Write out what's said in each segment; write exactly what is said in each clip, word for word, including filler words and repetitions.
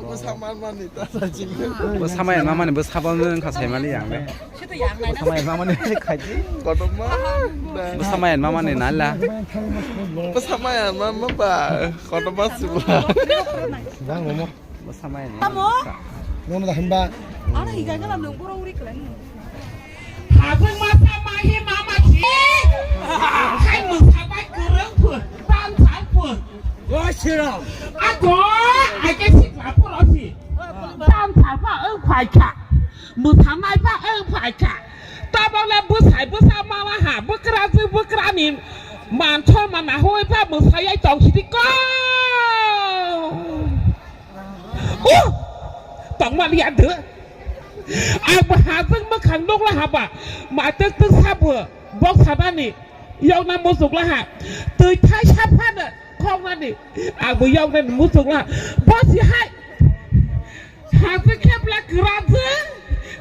Bo sama manmani ta sa jing. Bo sama ya mamani bo sabo wngkha saimali yang de. Bo sama ya mamani khaji. Kotorma. Bo sama ya mamani nala. Bo sama ya mama ba. Kotorma sibla. Jang momo. Bo sama ya. Tamo? Nono da hamba. Ana higa gala nung boro uri klan. Hajwng masa mahi mama si. Hai mwsa bai kwrwng phu, tan sal phu. Jai Shri Ram. Ako, ake sikla phu rosi. Tan sal pha wng phaikha. Mwsa nai pha wng phaikha. Tabole bwsai bwsa mala ha, bwkrajwk bwkrani man sal mana hoi pha mwsai ai tong sidi ko. Uh! Tongmani ya de. Ang bo hajwng mwkhang nukla haba. Ma tek tek sabo. Bok sanani. Yokna muchukla ha. Twi thai saphano. Khoknani. Ang bo yoknani muchukla. Bo si hai. Hajwng khebla kwrajwng.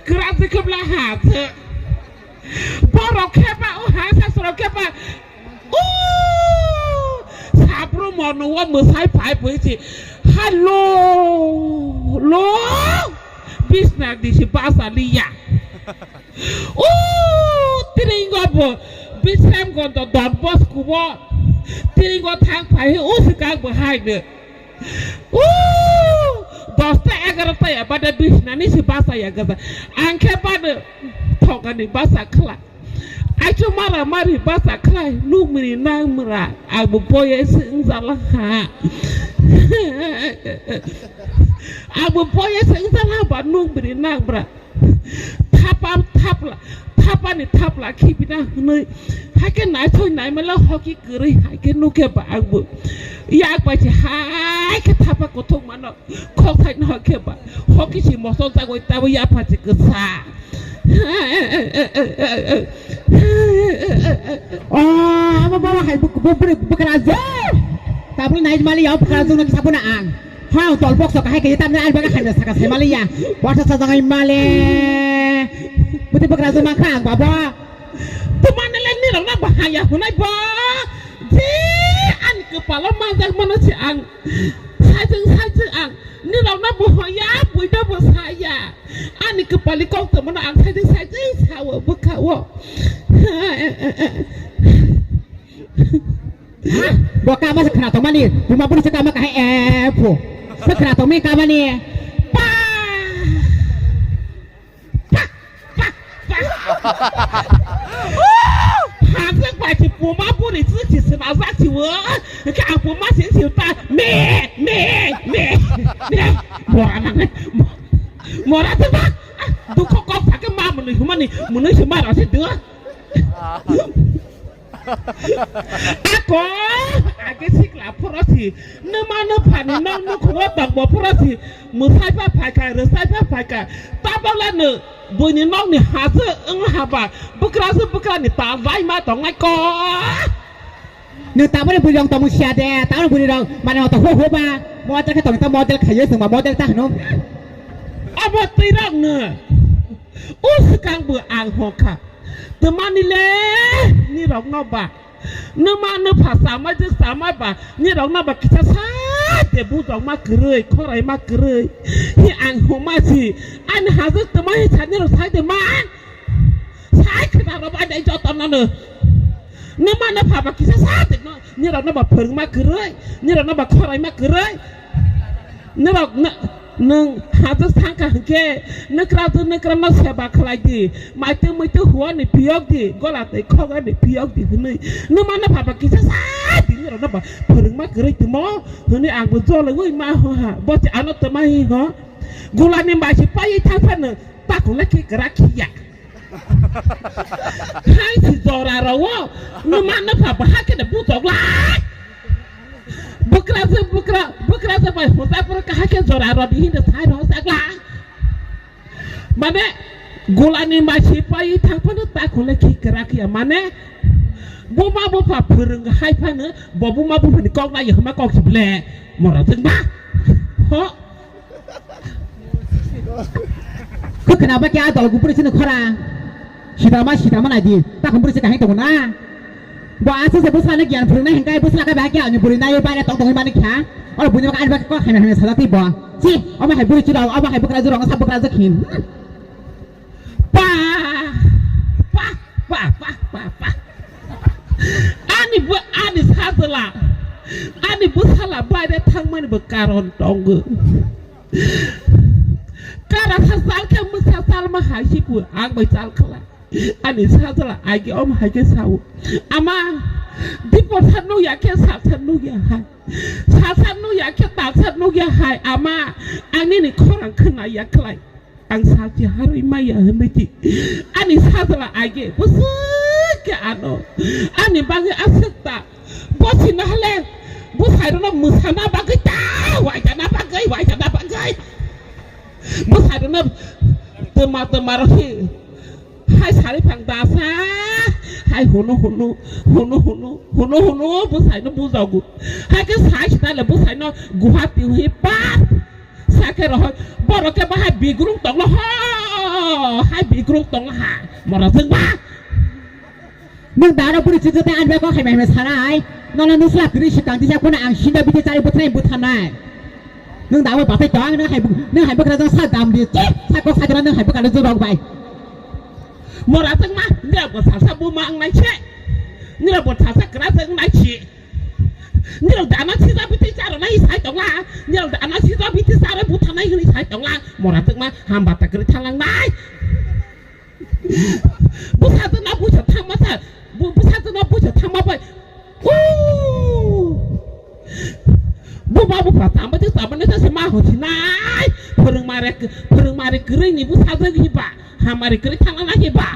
Kwrajwng khebla hajwng. Borok kheba, o ha sasrok kheba. O! Sabru mono o mwsai phai phai si. Hello! Lo! Bisna disi basa liya. O! Tiringo bo. Bisram gondo don bos kubo. Tiringo thang phai o sikang bo hai de. Uuu, dosta egarota ya bade bisnani si basa ya gaja. Ang khe bade thokani basa khla. Aichu mara mari basa khlai nukmini nangmra. Ang bo boye se wngjala ha. Ang bo boye se wngjala ba nukmini nangmra. Thapa, thapla, thapani thapla khibina hwnwi. Haikhe naithoi naimala hoki kwrwi haikhe nukhe ba ang bo. Yak bai se haikhe thapa kuthuk mano. Khok thai no khe ba. Hoki si moso jagoi tabo yapha se kwsa. O, amo baba hai buk-, buk-, buk-, bukrajwk. Tabuk naijmali ya bukrajwk no kisa buna ang. Hao, tol box so kahai kaya tamne ang baga hai saka semali ya. Wasa sa jangai male. Buti bagra juma khang baba. Tumane le nirok na bahaya hunai ba. Ji ani kepala manjak mano si ang. Sajeng sajeng ang. Nirok na bahaya buida basaya. Ani kepali kok temana ang sajeng sajeng sawo bukhawo. Bo kama se khna tongmani, buma buni se kama kahai, eh, phu. Se khna tongmani kamani. Pa! Pa! Pa! Pa! Hajak bai se buma buni se se se na jak se wo. Ke ang buma se se ta me, me, me, me. Mora nang, mora te ba. Dukho kok sakhe ma mwnwi humani, mwnwi se ma rasi dua. Ako, age sikla phorosi, nwma nwphani nok nukhungo tongbo phorosi, mwsai pha phaikha, rwsai pha phaikha, tabole nw buini nokni hase wng haba, bwkrase bwkrani ta laima tongnai ko. Nw tabole bwrwi rok tongmung siya de, tabole bwrwi rok mane oto hu hu ba, model khe tongta model khayo chwngba model ta hwno. Abo twi rok nw, o swkang bo ang hokha. Twmani le nirok no ba. Nwma nwpha samai jwk samai ba nirok no ba kisa sa de bujok ma kwrwi, khorai ma kwrwi. Hi ang huma si. Ani hajwk twma hi sa nirok sai de ma. Sai khwna rok ba dai joto no no. Nwma nwpha ba kisa sa de no. Nirok no ba phwrwng ma kwrwi. Nirok no ba khorai ma kwrwi. Norok na-, nwng hajwk thangkha hwnkhe, nwkra tw nwkra no seba khlai di, maitwi muitwi huani phiyok di, gola twi khogani phiyok di hwnwi. Nwma no pha ba kisa sa di, norok no ba phwrwngma kwrwi timo hwnwi ang bo jologwi ma ho ha, bo se ano twma hi ho. Gulani maisi paiwi thang phano takung le khe kwrak khiya. Hai si jora rao, nwma nwpha bahai khe bujoklai. Bwkrajwk, bwkra, bwkrajwk bai hwsapro kahai khe jora rao di hinwi sai rao saklai. Mane, gulani maisi pai thang phano takung le khi kwrak ya. Mane, buma bupha phwrwng hai phano, bo buma buphani kok nai hwnma kok si ble. Mora jwk ba. Ho. Khe khna ba khe a dol gubri sini khora. Sidama, sidama nai di. Ta khum bri se kahai tongo na. Bo aswk se bwsla no giyan phwrwng nai hwnkhe bwsla khe bahai khe ani bwrwi nai bai tong tongwi mani kha. Oro buini bagwi ani bagwi kok hamya hamya sajak twi bo. Chi, omo hai bwrwi chwla, omo hai bwkrajwk rong sak bwkrajwk hin. Pa, pa, pa. Ani bo, ani sajwla, ani bwsala baire thangmani bo karon tongo. Kara sa chal khe mwsa chalma hai si bo ang bai chal khala. Ani sajwla agi om hai khe sao. Ama, dipor sa nukya khe sal sa nukya hai. Sal sa nukya khe tal sa nukya hai. Ama, ang nini khorang khna ya khlai. Ang salchi harwi maya hinwi di. Ani sajwla age bwswk khe ano. Ani bagwi aswk ta. Bo sino hale bwsai rwno mwsana bagwi ta. Waijana bagwi, waijana bagwi. Bwsai rwno twma twma rw hi. Hai sari phang dasa. Hai hunu hunu, hunu hunu, hunu hunu bwsai no bujago. Hai khe sai sita le bwsai no Guwahati hi pa. Sakhe rohoi, borok khe bahai bigrung tonglo ho, hai bigrung tonglo ha, mora jwngma. Nwng da aro bwrwi chwngsa tei ani bagwi kok hai mai mai sanai, nono nusla kwrwi swkang tisa phano ang sinda bini chari bwthanai bwthanai. Nwng da abo bathai tong, nwng hai, nwng hai bwkra jang sa dam di, chi, sa kok sa jora nwng hai bwkra jora bai. Mora jwngma, nira bo salsa buma ang nai se, nira bo salsa kwra jwng nai se. Nirok dana sijak biti charo nai sai tongla. Nirok dana sijak biti charo buthanai hwnwi sai tongla. Mora twkma hamba ta kwrwi thalangnai. Bwsa twna busa thangma sa. Bu-, bwsa twna busa thangma bai. Ooh. Buma bupha tamba twi tamba nai sa se ma hosinai. Phwrwngmare, phwrwngmare kwrwi ni bwsa jwk hiba. Hamari kwrwi thalangnai hiba.